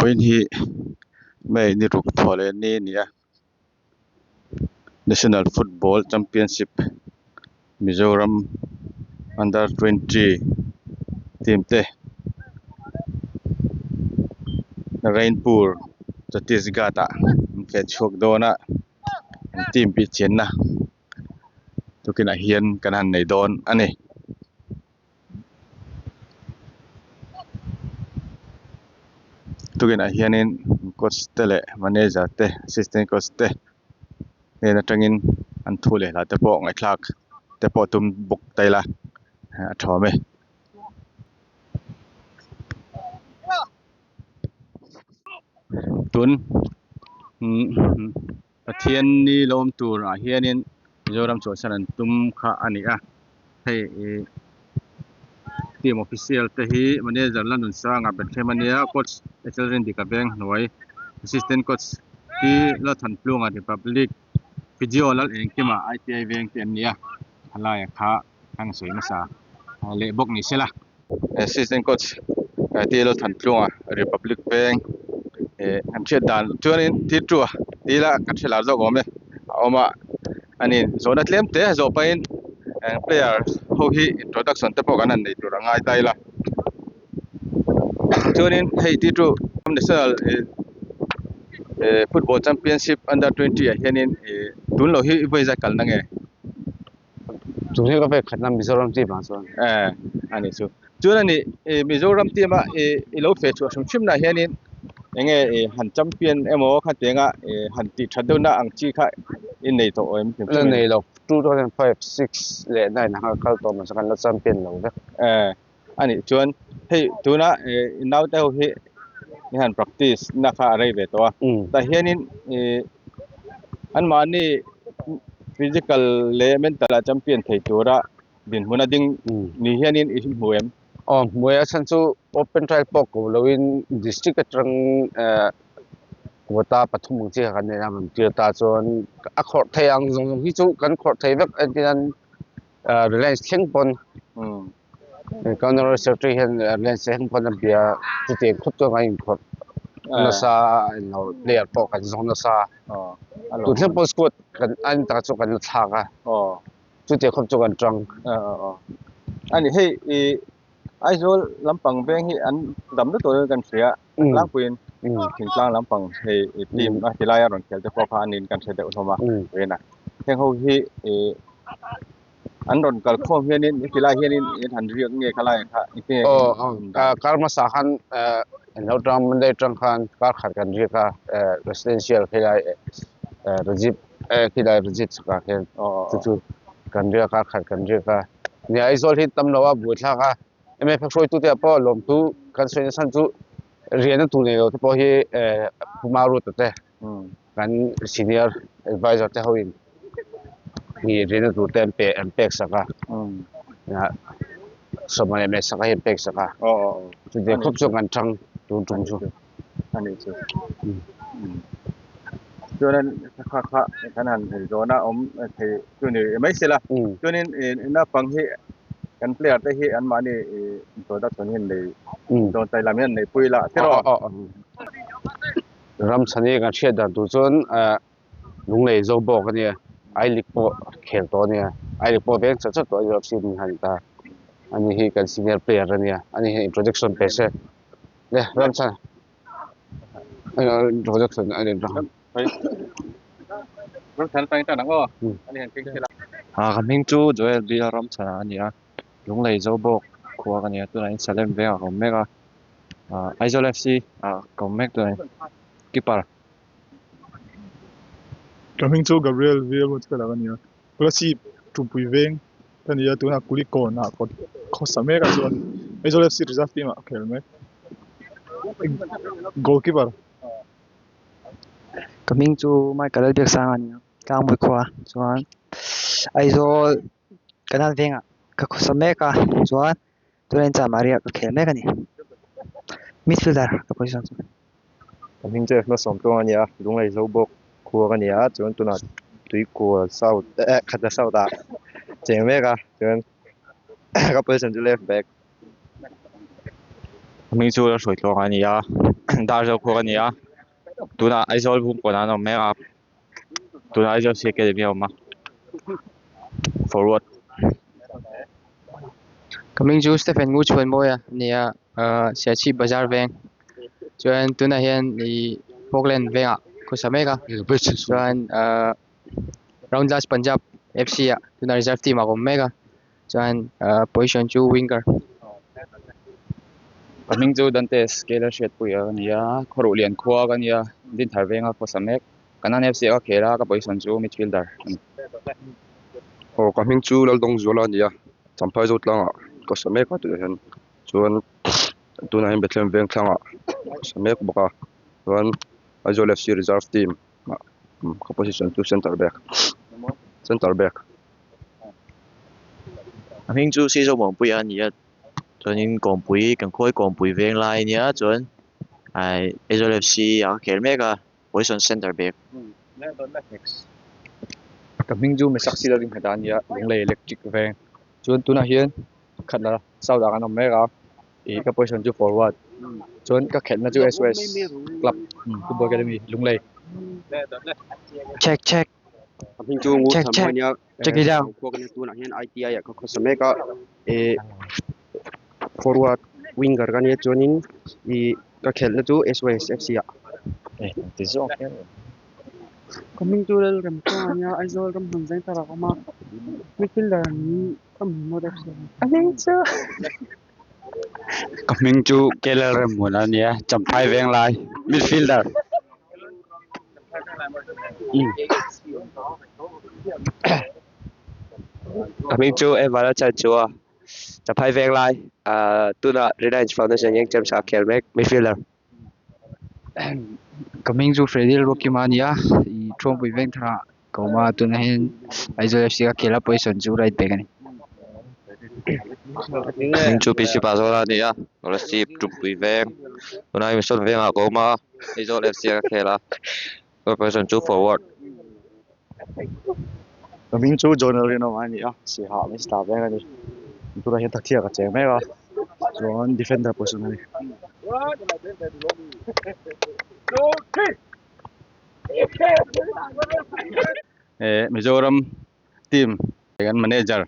Vawiin hi May ni ruk thawh leh ni a ni a National Football Championship Mizoram Under 20 team te Rainpur Chhattisgarh ah an feh chhuak dawn a an team bihchianna tukinah hian kan han nei dawn a ni. Tukinah hianin coach te leh manager te assistant coach te hnen atangin an thu leh hla te pawh ngaihthlak te pawh tum bawk ta ila a tha awm e. Tun Pathianni lo awm turah hianin Mizoram chhuahsan an tum kha a ni a hei ih team official te hi manager Lalnunsanga Bethlehem a nia coach Ethel Rindika Venghnuai assistant coach Pi Lalthantlunga Republic Physio Lalengkima ITI veng te an ni a halaia kha an sawi hmasa leh bawk ni se la. Assistant coach T Lalthantlunga Republic veng eh an hriat dan chuanin thil tu a ti ila kan hre lar zawk awm e a awm a ani zawhna tlem te zawh pahin eng player ho hi introduction te pawh kan han nei tur a ngai ta ila chuanin hei ti chu national eh eh football championship under 20 ah hianin eh tun lo hi vawi zat kalna nge. Chu hi ka vek khatna Mizoram team ah chuan. Eh ani chu. Chuan ani eh Mizoram team a eh i lo feh chhuah hrim hrim nah hianin enge eh han champion emaw kha tianga eh han tih that deuhna ang chi kha i nei tawh em hrim hrim. La nei lo 2005, 6 leh 9 ang kha kal tawh mahse kan la champion lo vek. Eh ani chuan hei tuna eh i naute ho hi i han practice na kha a rei ve tawh a tah hianin ih anmahni physical leh mental ah champion thei tura dinhmun a ding ni hianin i hmu em? Aw hmu e a chhan chu open trial pawh ko loin district atang eh quota pathum ang chi kha kan nei a rawn tir ta chuan a khawrh thei ang zawng zawng hi chu kan khawrh thei vek entirnan Reliance thleng pawn Counter Secretary hian Reliance thleng pawn a bia chutiang khawp chuan kan inkhawrh nasa a englo player pawh kan zawng nasa tun thleng pawh squad kan an tak chu kan la thlak a chutiang khawp chu kan tang. Ani hei i Aizawl lampang veng hi an dam lutuk in kan hria a tlangpuiin thingtlang lampang hei team a ti laia rawn khel te pawh kha anin kan hre deuh hlawm a vawiin a heng ho hi ih an rawn kal khawm hianin heti lai hianin in han riak nge kha lai kha engtin nge aw kar hmasa khan englo tang Monday tang khan kar khat kan riak a residential khilai Rajib khilai Rajib chhakah khian chu chu kan riak a kar khat kan riak a. Ni Aizawl hi tam lo a buaithlak a MF hruaitute ah pawh lawmthu kan sawi nasa chu riahna tur nei lo te pawh hi eh Pu Maruta te kan senior advisor te ho in hi riahna tur te an pe an pek sak a sawma leh meh sak a hi an pek sak a chuti khawp chuan kan chang tun tum chu. Ani chu chuanin kha kha kan han ei dawn a awm thei chu ni mai se la chuanin naupang hi kan player te hi anmahni introduction hi an nei dawn ta ila min an neihpui la tiraw Ramchhani kan hriat dan tur chuan Lunglei zo bawk a nia Ailik pawh khel tawh a nia Ailik pawh veng chat chat tawh a ni FC min han ta ani hi kan senior player a nia ani hian introduction pe se le Ramchhan introduction a ni Ka hming chu Joel Bill Ramchhana a ni a Lunglei zo bawk khua ka ni a tunah hian Salem vengah ka awm mek a Aizawl FC ah ka awm mek tunah hian keeper. Ka hming chu Gabriel Vilmutkala ka ni a, Kolasib Tumpui veng ka ni a, tunah Kulikawn ah khawsa mek a chuan Aizawl FC reserve team ah ka khel mek, goalkeeper. Ka hming chu Michael Lalbiaksanga a ni a, Tlangmui khua chuan Aizawl Canal vengah ka khawsa mek a chuan tunah hian Chamaria ka khel mek a ni, midfielder ka position chu. Ka hming chu Efna Sawmtluang a ni a, Lunglei zo bawk khua ka ni a, chuan tunah Tuikua South eh Khatla South ah cheng mek a, chuan ka position chu left back. Hming chu la hruai tluang a ni a Darzo khua ka ni a tunah Aizawl Bungkawn ah an awm mek a tunah Aizawl C Academy a awm a forward. Ka hming chu Stephen Nguchhuanmawia a ni a ahh Serchhip bazar veng chuan tunah hian ihh Falkland vengah khawsa mek a chuan ahh Roundlas Punjab F C ah tunah reserve team ah ka awm mek a. Chuan ahh position chu winger. Ka hming chu Dante Scaler Hriatpuia ka ni a, Khawruh lian khua ka ni a, Dinthar venga khawsa mek. Kanan FC ah ka khel a, ka position chu midfielder a ni. Aw ka hming chu Laldawngzuala a ni a, Champhai Zotlangah khawsa mek a tunah hian chuan tunah hian Bethlehem Vengthlangah khawsa mek bawk a, chuan Aizawl FC reserve team ah ka position chu centre back centre back. A hming chu Sizo Muanpuia a ni a chuanin Kawmpui kan khawi Kawmpui veng lai a nia chuan ai Aizawl F C ah ka khel mek a position centre back. Ka hming chu Mesak Silo Ringheta a ni a Lunglei Electric veng chuan tunah hian khat la south ah kan awm mek a ih ka position chu forward chuan ka khelhna chu S O S club football academy Lunglei. Check check. A hming chu ngur Check tham check a nia check it out. Khua ka nia tunah hian I T I ah ka khawsa mek a eh forward winger ka nia chuanin ih ka khelhna chu S Y S F C ah. Ka hming chu Lalremtluanga a nia Aizawl ram hmun zeng thar ah ka awm a midfielder niin ka hmu F C ah. A hming chu Ka hming chu Kelalremhmun a nia Champhai Venglai midfielder. Ka hming chu Evan a chan chu a Champhai Venglai ah tunah Reliance Foundation Yengchem ah khel mek midfielder. Ka hming chu Freddy Lalruatkima a ni a ih Thuampui Vengthar ah ka awm a tunah hian Aizawl F C ka khel a position chu right back a ni. Hming chu P C Pazawla a ni a Kolasib Tumpui Veng tunah hian Mission Vengah ka awm a Aizawl F C ah ka khel a ka position chu forward. Ka hming chu John Lalrinawma a ni a Saiha Mista veng a ni tunah hian Thathia ka cheng mek a chuan defender position a ni. Eh Mizoram team kan manager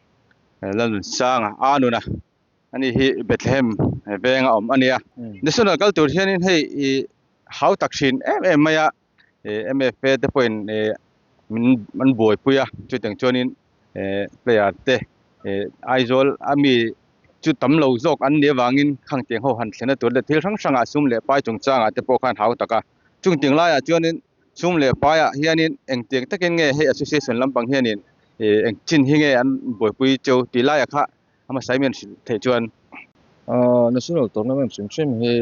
Lalnunsanga a nuna ani hi Bethlehem venga awm a nia national kal tur hianin hei ih hau tak thin em em mai a eh M_F_A te pawhin eh min an buaipui a chutiang chuanin eh player te eh Aizawl a mi chu tam lo zawk an nih avangin khang tiang ho han thlen na tur leh thil hrang hrangah sum leh pai chungchangah te pawh khan hau tak a chung tiang laiah chuanin sum leh paiah hianin engtiang takin nge hei association lampang hianin ih eng chin hi nge an buaipui cheu tih laiah kha a hmasa in hrilh theih chuan. Ahh national tournament hrim hrim hi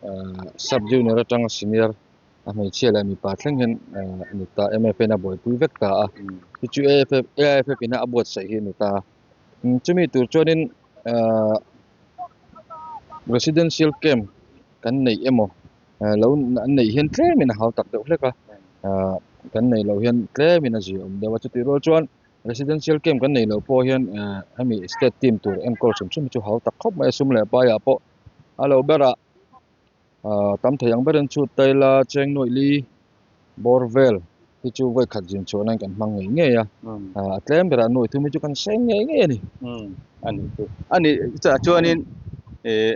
ahh sub junior atanga senior a hmeichhia leh mipa thleng hian ahh a ni ta M F A in a buaipui vek ta a chu chu A F F A I F F in a buatsaih hi a ni ta chumi tur chuanin ahh residential camp kan neih emaw ah lo an neih hian tlemin a hau tak deuh hlek a ah kan neih loh hian tlemin a zia awm deuh a chutih rual chuan residential camp kan neih loh pawh hian ah hemi state team tur enkawl hrim hrim hi chu hau tak khawp mai a sum leh paiah pawh a lo berah ah tam thei ang berin chhut ta ila cheng nuaih li bawr vel hi chu vawi khat zin chhuah nan kan hmang ngei ngei a ah a tlem berah nuaih thum hi chu kan seng ngei ngei a ni. A ni chu a ni chutah chuanin ih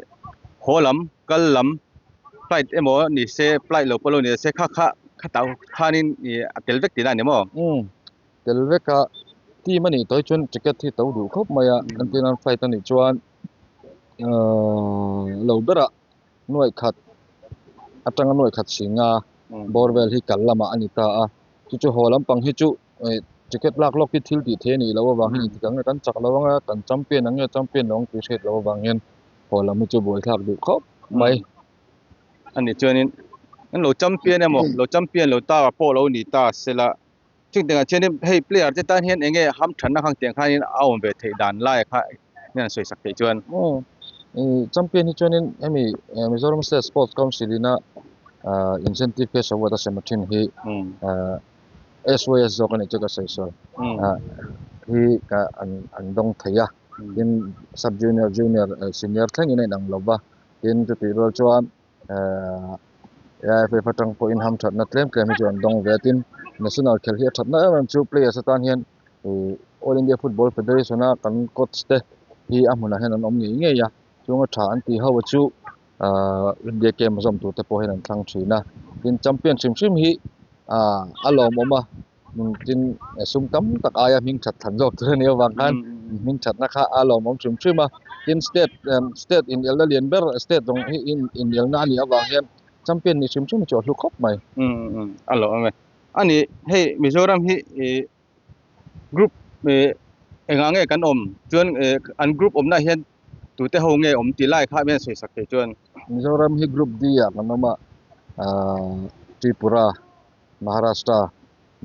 haw lam kal lam flight emaw ni se flight lo pawh lo ni se kha kha khatah khanin ih a tel vek tihna a ni maw? Umm tel vek a team a nih tawh hi chuan ticket hi to duh khawp mai a entir nan flight a nih chuan ahh lo berah nuaih khat atanga nuaih khat singa bawr vel hi kal lamah a ni ta a chu chu haw lampang hi chu ih ticket lak lawk hi thil tih theih a nih loh avang hian engtik ang nge kan chak lo anga kan champion ang nge champion lo ang tih hriat loh avang hian haw lam hi chu buaithlak duh khawp mai. A nih chuanin an lo champion emaw lo champion lo ta pawh lo ni ta sela chutiangah chuanin hei player te tan hian eng nge hamthanna khang tiang khanin a awm ve theih dan lai kha hian sawi sak theih chuan. Aw ih champion hi chuanin hemi Mizoram State Sports Council ina ah incentive cash award a sem a thin hi ah S_Y_S zawk a nih chu ka sawi sawi ah hi ka an an dawng thei a tin sub junior junior senior thlengin a inang lo va. Tin, chutih rual chuan ehh AIFF atang pawhin hamthatna tlem tlem hi chu an dawng ve a, tin national khelh hi a thatna em em chu players atan hian ih All India Football Federation a kan coach te hi a hmunah hian an awm ngei ngei a, chunga tha an tih ho chu ahh India camp a zawm tur te pawh hian an thlang thin a, tin champion hrim hrim hi ahh a lawmawm a. Tin sum tam tak aia hming that thlan zawk tur a nih avang khan hming thatna kha a lawmawm hrim hrim a tin state state inelna lian ber state zawng hi inelna a nih avang hian champion nih hrim hrim hi chu a hlu khawp mai. A lawmawm e. A ni hei Mizoram hi ih group ih engah nge kan awm chuan ih an group awmna hian tute ho nge awm tih lai kha hian sawi sak thei chuan. Mizoram hi group D ah kan awm a ahh Tripura Maharashtra,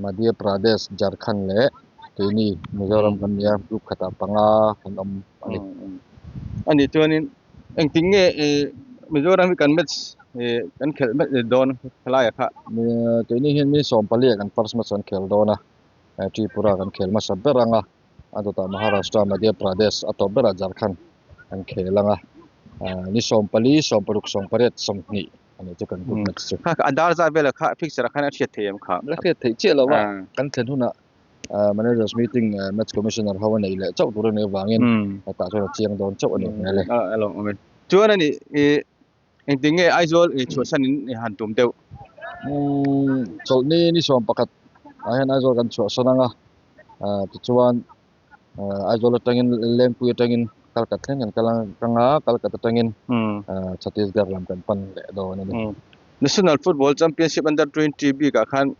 Madhya Pradesh, Jharkhand leh keini Mizoram kan nia group khatah panga kan awm a ni. A nih chuanin engtin nge ih Mizoram hi kan match ih kan khelh match dawn helaiah kha? Keini hian mi 14 ah kan first match kan khel dawn a, Tripura kan khel hmasa ber ang a, a dawtah Maharashtra, Madhya Pradesh a tawp berah Jharkhand kan khel ang a, ni 14, 16, 18, 20. Ani chu kan group match chu. Kha a dar zat velah kha fixture ah khan a hriat theih em kha? La hriat theih chiah lo a, kan thlen hunah managers meeting match commissioner ho a nei leh chauh tur a nih avangin hetah chuan a chiang dawn chauh a ni hmel e. A lawm awm e. Chuan ani ih engtin nge Aizawl ih chhuahsan in i han tum deuh? Chawlhni ni 11 ah hian Aizawl kan chhuahsan ang a, tichuan Aizawl atangin Lengpui atangin Kalkat thleng kan kal ang a, Kalkat atangin Chhattisgarh lam kan pan leh dawn a ni. National Football Championship Under 20 bikah khan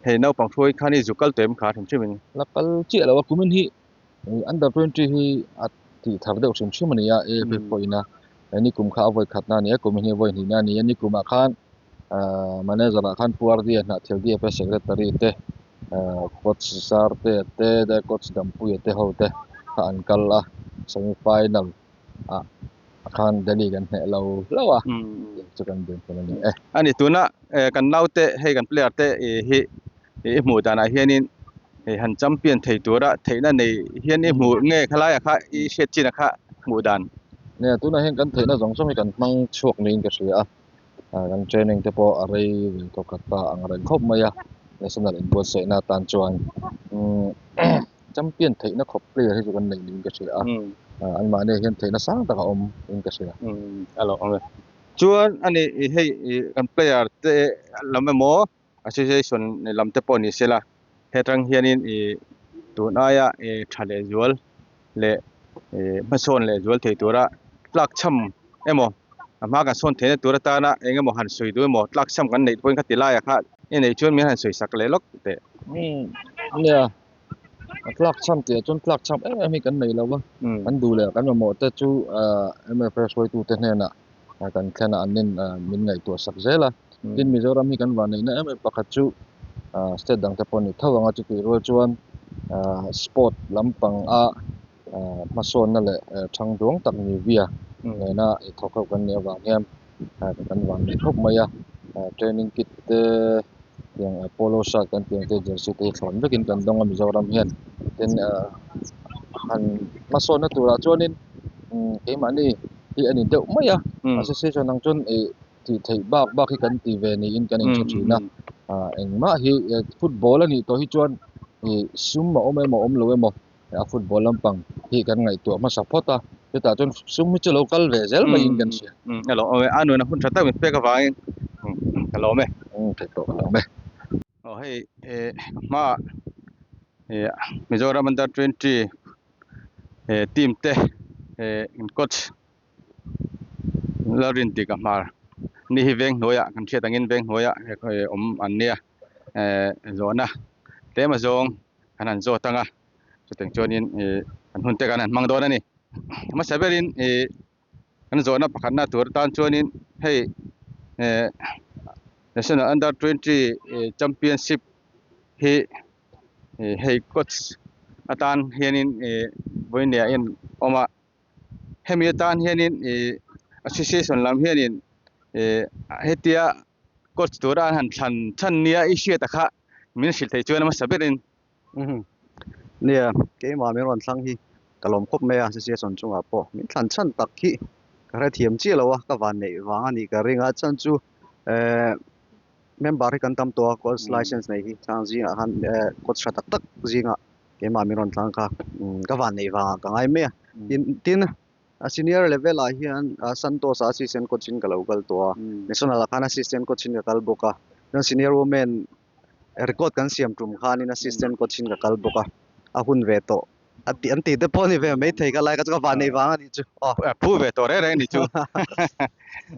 hei naupang hruai khan i zu kal tawh em kha hrim hrim in? La kal chiah lo a, kumin hi Under 20 hi a tih thar deuh hrim hrim a ni a, AFF pawhin a nikum kha a vawi khatna a ni a, kumin hi a vawi hnihna a ni a, nikumah khan manager ah khan Pu Ardia Hnahthial DFA Secretary te coach Zarte te leh coach Dampuia te ho te kha an kal a semi final ah khan Delhi kan hneh lo hlauh a chu kan din hun a ni e. A ni tuna kan naute hei kan player te hi i hmuh danah hianin han champion thei tura theihna nei hian i hmuh nge khalaiah kha i hriat chin a kha hmuh dan. Nia tunah hian kan theihna zawng zawng hi kan hmang chhuak niin ka hria a. Kan training te pawh a rei ve tawh khat ta ang reng khawp mai a national inbuatsaihna atan chuan champion theihna khawp player hi chu kan nei niin ka hria a anmahni hian theihna sang tak a awm in ka hria. A lo awm e. Chuan ani hei kan player te lam emaw association lam te pawh ni sela hetang hianin ih tun aia ih tha leh zual leh ih hmasawn leh zual thei tura tlak cham emaw a hma kan sawn theihna tur atana eng emaw han sawi duh emaw tlak cham kan neih pawhin kha ti laiah kha i neih chuan min han sawi sak leh lawk teh. Nia a tlak cham tih ah chuan tlak cham em em hi kan nei lo va kan duh leh kan mamawh te chu MFA hruaitute hnenah kan thlen a an nin min ngaihtuah sak zel a. Tin Mizoram hi kan vanneihna em em pakhat chu state dang te pawh ni tho ang a chutih rual chuan sport lampang a hmasawnna leh thang duang tak ni via nena i thawk ho kan nih avang hian kan vanneih khawp mai a training kit te tiang polo shirt kan tih ang te jersey te hi thlawn vekin kan dawng a Mizoram hian tin han hmasawnna turah chuanin keimahni hi a ni deuh mai a association ang chuan ih tih theih bak bak hi kan ti ve niin kan inhre thin a ah engmah hi football a nih tawh hi chuan ih sum a awm emaw awm lo emaw a football lampang hi kan ngaihtuah hmasa phawt a chutah chuan sum hi chu lo kal ve zel maiin kan hria. A lawm e a nuna hun tha tak min pek avangin ka lawm e. Theih tawh ka lawm e. Aw hei eh hmaah eh Mizoram under 20 eh team te eh coach Lalrintik a hmar ni hi veng hnuaiah kan hriat angin veng hnuaiah awm an nia eh zawhna tlem a zawng kan han zawt ang a chutiang chuanin ih an hun te kan han hmang dawn a ni hmasa berin ih kan zawhna pakhatna tur atan chuanin hei eh national under 20 championship hi hei coach atan hianin ih vawinia a awm a. Hemi atan hianin ih association lam hianin ih hetia coach tura an han thlan chhan nia i hriat a kha min hrilh theih chuan a hmasa berin. Nia, keimah min rawn thlang hi ka lawm khawp mai a association chungah pawh min thlan chhan tak hi. ka hrethiam chiah lo a ka van neih vang a nih ka ring a chhan chu ehh member hi kan tam tawh a coach license nei hi chang zingah khan ehh coach tha tak tak zingah keimah min rawn tlang kha ka van neih vangah ka ngai mai a tin tin a senior level ah hian Santos ah assistant coach in ka lo kal tawh a national ah khan assistant coach in ka kal bawk a chuan senior women record kan siam tum khanin assistant coach in ka kal bawk a a hun ve tawh a tih an tih te pawh a ni ve mai thei ka lai ka chu ka van neih vang a nih chu aw. Phu ve tawh reng reng a nih chu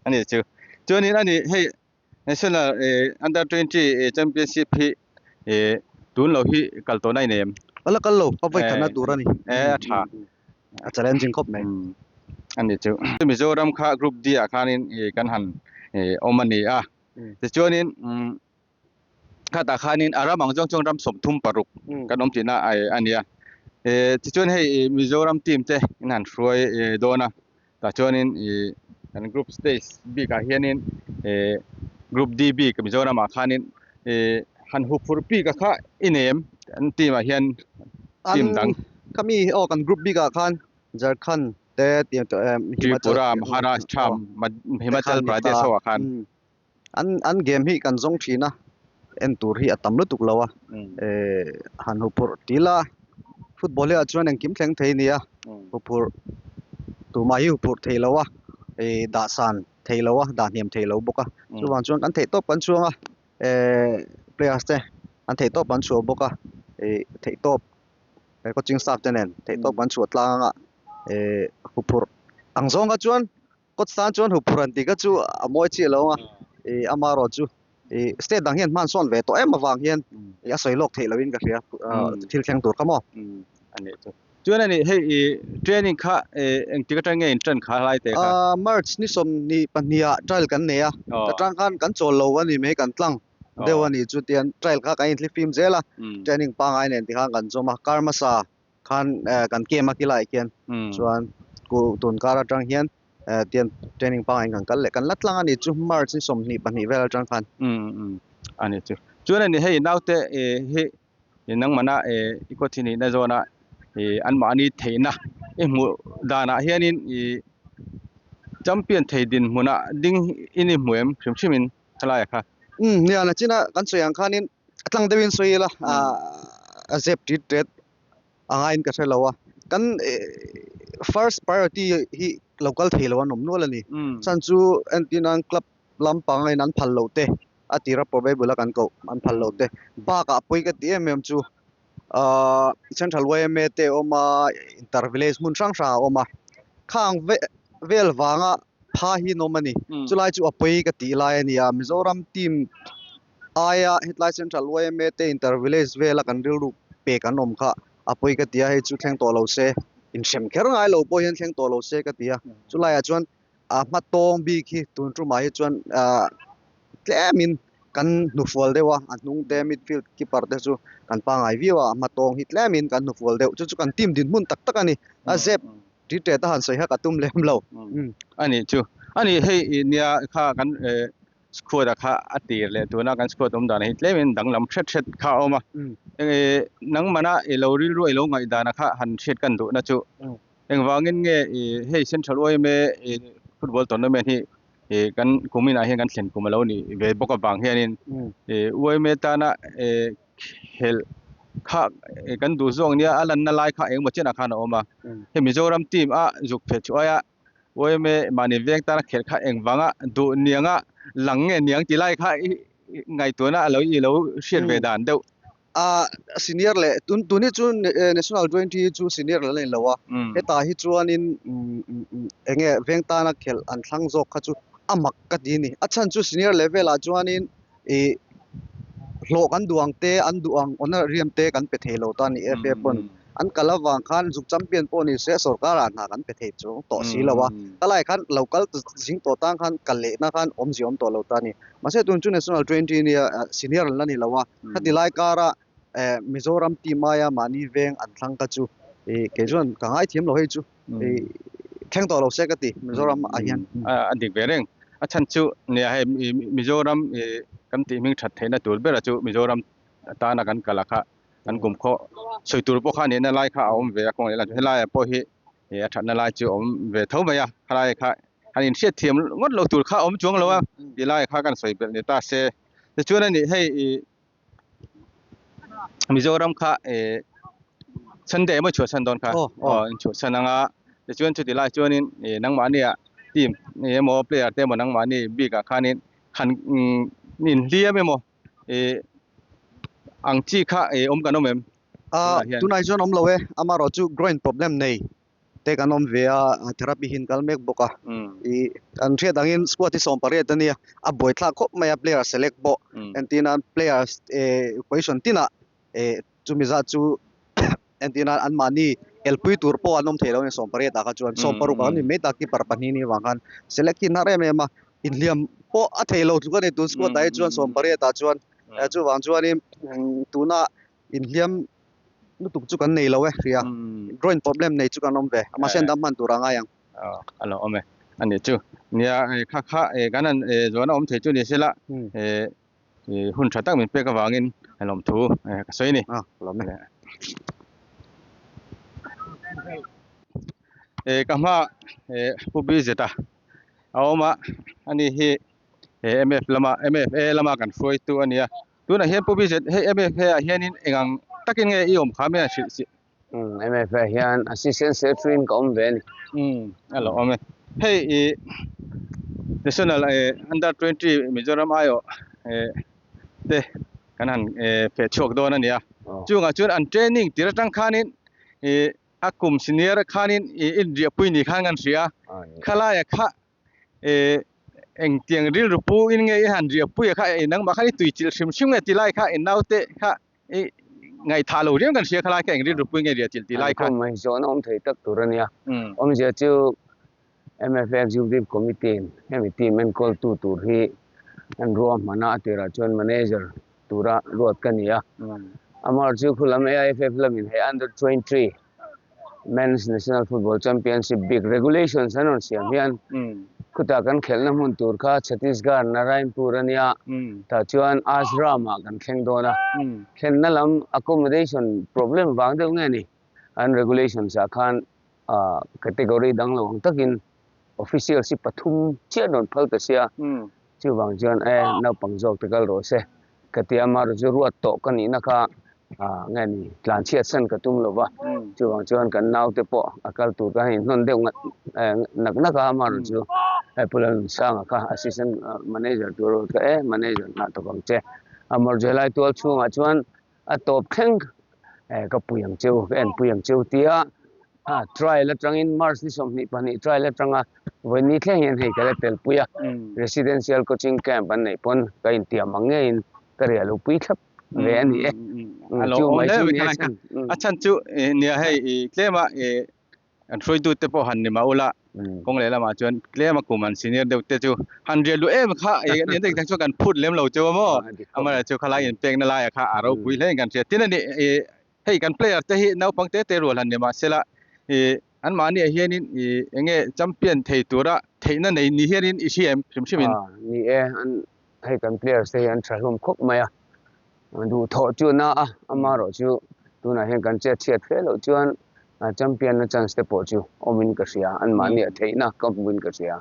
a nih chu chuanin a nih hei national under 20 championship hi tun lo hi kal tawh na i nei em? A la kal lo a vawi khatna tur a ni e a tha a challenging khawp mai a nih chu Mizoram kha group D ah khanin kan han awm a ni a tichuanin khatah khanin a ram ang zawng chuan ram 36 kan awm tihna a ni a tichuan hei Mizoram team te in han hruai dawn a tah chuanin ih kan group stage bikah hianin ih group D bik Mizoram ah khanin ih han huphurh bik a kha i nei em an team ah hian team dang khami aw kan group bikah khan Jharkhand te Tripura Maharashtra Himachal Pradesh ho ah khan. An an game hi kan zawng thin a, en tur hi a tam lutuk lo a, eh han huphurh til a, football hi ah chuan engkim thleng thei a ni a, huphurh tumah hi huphurh thei lo a, eh dah san thei lo a, dah hniam thei lo bawk a, chuvang chuan kan theih tawp kan chhuang a, eh players te an theih tawp an chhuah bawk a, eh theih tawp coaching staff te nen theih tawp kan chhuah tlang anga, eh huphurh ang zawng kha chuan. Kawt tan chuan huphurh an tih kha chu a mawi chiah lo ang a, ih amaherawh chu ih state dang hian hman sawn ve tawh em avang hian ih a sawi lawk theih loin ka hria thil thleng tur kha maw. A nih chu. Chuan a nih hei ih training kha ih engtik atang nge in tan kha lai teh kha? March ni 22 ah trial kan nei a, ta tang khan kan chawl lo a ni mai kan tlang deuh a nih chu tian trial kha kan inthli fim zel a, training pangngai nen tikhan kan zawm a, kar hmasa khan kan camp a kilai khian chuan tun kar atang hian tian training pangai kan kal leh kan la tlang a ni chu March ni 22 vel atang khan. A ni chu. Chuan a ni hei naute hi nangmahna i khaw thin nihna zawna anmahni theihna i hmuh danah hianin champion thei dinhmunah ding in i hmu em hrim hrimin helaiah kha. Nia nachina kan sawi ang khanin a tlang deuhin sawi ila a zep tit tet a ngaiin ka hre lo a kan first priority hi lo kal thei lo an awm nual a ni chhan chu entir nan club lampang in an phal loh te a tira probable a kan koh an phal loh te bakah pawi ka ti em em chu ahh central yma te a awm a inter village hmun hrang hrang a awm a khang vel vanga pha hi an awm a ni chulai chu a pawi ka tih lai a ni a Mizoram team aia hetlai central yma te inter village vela kan rilru pek an awm kha a pawi ka ti a hei chu thleng tawh lo se inhrem kher ngai lo pawh hian thleng tawh lo se ka ti a chulaiah chuan a hma tawng bik hi tun tumah hi chuan ah tlemin kan hnufual deuh a a hnung te midfield keeper te chu kan pangngai viau a a hma tawng hi tlemin kan hnufual deuh chu chu kan team dinhmun tak tak a ni a zep tit tet a han sawi kha ka tum lem lo. A nih chu a nih hei nia kha kan squad a kha a tir leh tuna kan squad awm dan hi tlemin danglam hret hret kha a awm a enge nangmana i lo rilru i lo ngaih dan a kha han hriat kan duhna chu engvangin nge i hei central yma i football tournament hi i kan kumin ah hian kan thlen kum a lo nih ve bawk avang hianin i yma tana i khelh kha kan duh zawk nia a lanna lai kha engemaw chenah khan a awm a hei Mizoram team a zuk phet chu aia YMA mahni veng tana khelh kha engvanga duh nianga lang nge niang tih lai kha i ngaihtuahna a lo i lo hriat ve dan deuh. A senior leh tun tun hi chu national 20 hi chu senior la nei lo a hetah hi chuanin enge veng tana khelh an thlang zawk kha chu a mak ka ti a ni a chhan chu senior level ah chuanin ih hlawh kan duh ang te an duh ang honorarium te kan pe thei lo ta a ni FA pawn an kal avang khan zuk champion pawh ni se sorkar ah hna kan pe thei chuang tawh si lo a ka lai khan lo kal zing tawh tang khan kal leh na khan awmzia awm tawh lo ta a ni mahse tun chu national 20 nia senior an la ni lo a khati lai kara eh Mizoram team aia mahni veng an thlang kha chu ih kei chuan ka ngaithiam lo hei chu ih thleng tawh lo se ka ti Mizoram ah hian. A dik ve reng. A chhan chu nia hei Mizoram ih kan tih hming that theihna tur bera chu Mizoram tana kan kal a kha kan kum khaw sawi tur pawh kha nihna lai kha a awm ve a kawng leh lam chu helaiah pawh hi a thatna lai chu a awm ve tho mai a khalai kha. han inhriat thiam ngawt lo tur kha a awm chuang lo a ti lai kha kan sawi belh ni ta se. Tichuan a nih hei ih Mizoram kha eh Sunday emaw chhuahsan dawn kha aw in chhuahsan anga tichuan chuti lai chuanin ih nangmahnia team emaw player te emaw nangmahni bikah khanin han inhliam emaw ih ang chi kha ih awm kan awm em? Ah tunah hi chuan awm lo e amaherawh chu groin problem nei te kan awm ve a therapy hi an kal mek bawk a ih an hriat angin squad hi 18 a nia a buaithlak khawp mai a player select pawh entir nan players eh position tinah eh chumi zat chu entir nan anmahni elpui tur pawh an awm thei lo a ni 18 ah kha chuan 16 ah an ni mai ta keeper pahnih nih avang khan select hi a nar em em a inhliam pawh a thei lo tluk a ni tun squad ah hi chuan 18 ah chuan chuvang chuanin tuna inhliam lutuk chu kan nei lo e hria groin problem nei chu kan awm ve mahse an dam hman tur a ngai ang. A lo awm e a nih chu nia kha kha kan han zuan a awm thei chu ni se la hun tha tak min pek avangin a lawm thu ka sawi a ni. A lawm e. Ka hma Pu Bizeta a awm a ani hi MF lama MFA lama kan hruaitu a nia. Tunah hian Pu Bizet hei MFA ah hianin eng ang takin nge i awm kha mai a hrilh si? Umm MFA hian assistant secretary in ka awm ve a ni. Umm a lo awm e. Hei i National Under 20 Mizoram aiawh te kan han feh chhuak dawn a ni a. Chungah chuan an training tir atang khanin i a kum senior khanin i inriahpui ni khan kan hria. Khalaiah kha eh engtiang rilru pu in nge i han riah pui a kha eh nangmah khan i tui chilh hrim hrim nge ti lai kha i naute kha i ngaihthah lo riau kan hria kha lai kha eng rilru pui nge riah chilh ti lai kha. An khawm mai zawhna awm thei tak tur a nia. Awmzia chu MFA Executive Committee in hemi team enkawltu tur hi an ruahman a, a tirah chuan manager tura ruat ka ni a. Amaherawhchu chu khulam AIFF lamin hei under 23 Men's National Football Championship bik regulations an rawn siam hian khutah kan khelhna hmun tur kha Chhattisgarh Narayanpur a nia tah chuan Ashram ah kan thleng dawn a thlenna lam accommodation problem vang deuh nge ni an regulations ah khan ah category dang lo ang takin officials hi pathum chiah an rawn phal ta sia chuvang chuan e naupang zawk te kal rawh se ka ti a amaherawhchu chu ruat tawh ka nihna kha ah nge ni tlan chhiat san ka tum lo va chuvang chuan kan naute pawh a kal tur khan a inhnawn deuh ngat eh nak nak a amaherawhchu chu hei Pu Lalnunsanga kha assistant manager tur a ruat kha e manager nghah tawp ang che amaherawhchu helai tual chhungah chuan a tawp thleng eh ka pui ang cheu ka en pui ang cheu tia a trial atangin March ni 22 trial atanga vawiin thleng hian hei ka la tel pui a residential coaching camp an neih pawn ka intiam ang ngeiin ka riah lo pui thlap ve a ni e chu mai chu ni a chhan a chhan chu nia hei i tlema An hruaitute pawh han ni mah ula, kawng leh lamah chuan tlem a kum an senior deuh te chu han riat luh em kha eng eng eng chuan kan phut lem lo cheu a maw? Amaherawhchu chu khalai inpekna laiah kha a ropui hle in kan hria. Tin a ni ih hei kan player te hi naupang te te rual han ni mah sela ih anmahniah hianin ih eng nge champion thei tura theihna nei ni hianin i hria em hrim hrimin? Ni e, an hei kan players te hi an tha hlawm khawp mai a, duhthawh chu a na a, amaherawhchu tunah hian kan chet chhiat fe loh chuan champion na chance te pawh chu awmin ka hria, anmahni a theihna ka hmuin ka hria.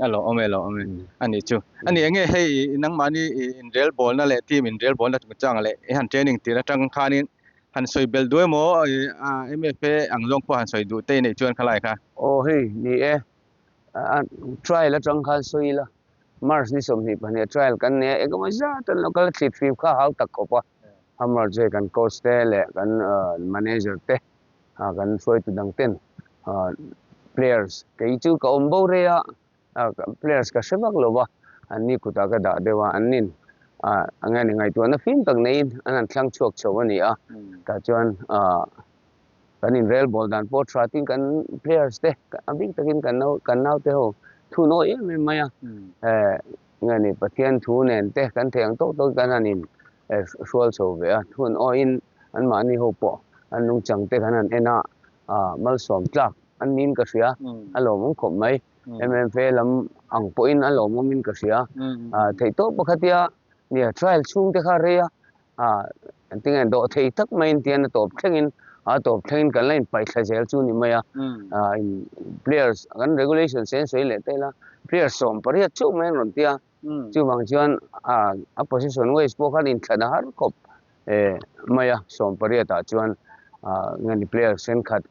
A lo awm e, lo awm e, a nih chu. A nih enge hei nangmahni inrel bawlna leh team inrel bawlna chungchang leh i han training tir atang khanin han sawi belh duh emaw MFA ang zawng pawh han sawi duh te i neih chuan khalai kha. Aw hei ni e, trial atang khan sawi ila March ni 22 trial kan nei a, engemaw zat an lo kal a, thli thli kha hau tak khawp a, Hammer chu hei kan coach te leh kan manager te kan hruaitu dang ten players kei chu ka awm bo rei a, players ka hre vak lo va, an ni kutah ka dah deuh a, an nin eng nge ni ngaihtuahna fim tak neiin an han thlang chhuak chho a ni a, tah chuan kan inrel bawl dan pawh tha tin kan players te a bik takin kan nau kan naute ho thu nawi em em mai a eh nge ni Pathian thu nen te kan thei ang tawk tawk kan han in eh hrual chho ve a thu an awiin an mahni ho pawh an nungchang te kan han en a ah malsawm tlak an niin ka hria a lawmawm khawp mai MFA lam ang pawhin a lawmawmin ka hria ah theihtawp pakhatia nia trial chhung te kha rei a ah engtin nge dawh thei tak maiin tian a tawp thlengin A tawp thlengin kan la inpaih thla zel chu ni mai a. In players kan regulation sen sawi leh ta ila players 18 chauh mai an rawn ti a. Chuvang chuan a position wise pawh khan inthlan a har khawp mai a. 18 ah chuan nge ni players thenkhat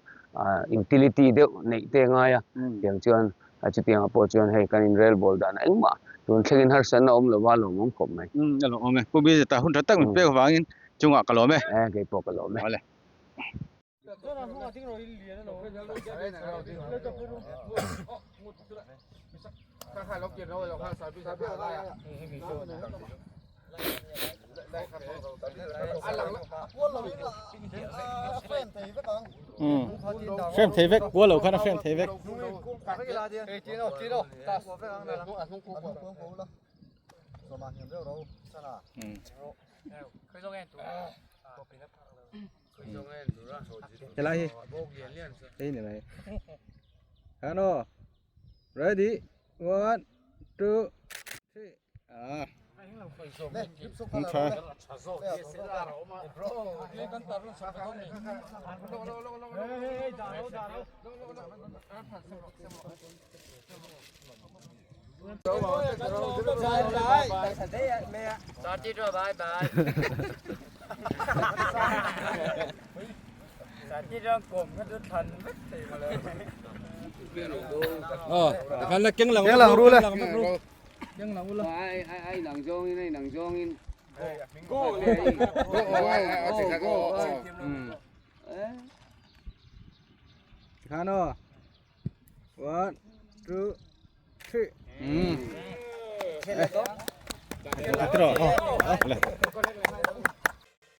utility deuh neih te a ngai a. Tiang chuan chutiangah pawh chuan hei kan inrel bawl dan engmah tun thlengin harsatna awm lova lawmawm khawp mai. A lawmawm e. Pu Bizeta hun tha tak min pek avangin chungah ka lawm e. Kei pawh ka lawm e. Awle. Frame thei vek kual lo khan a frame thei vek. Helai hi hei ni mai Hano ready one two three ah tha Khano one two three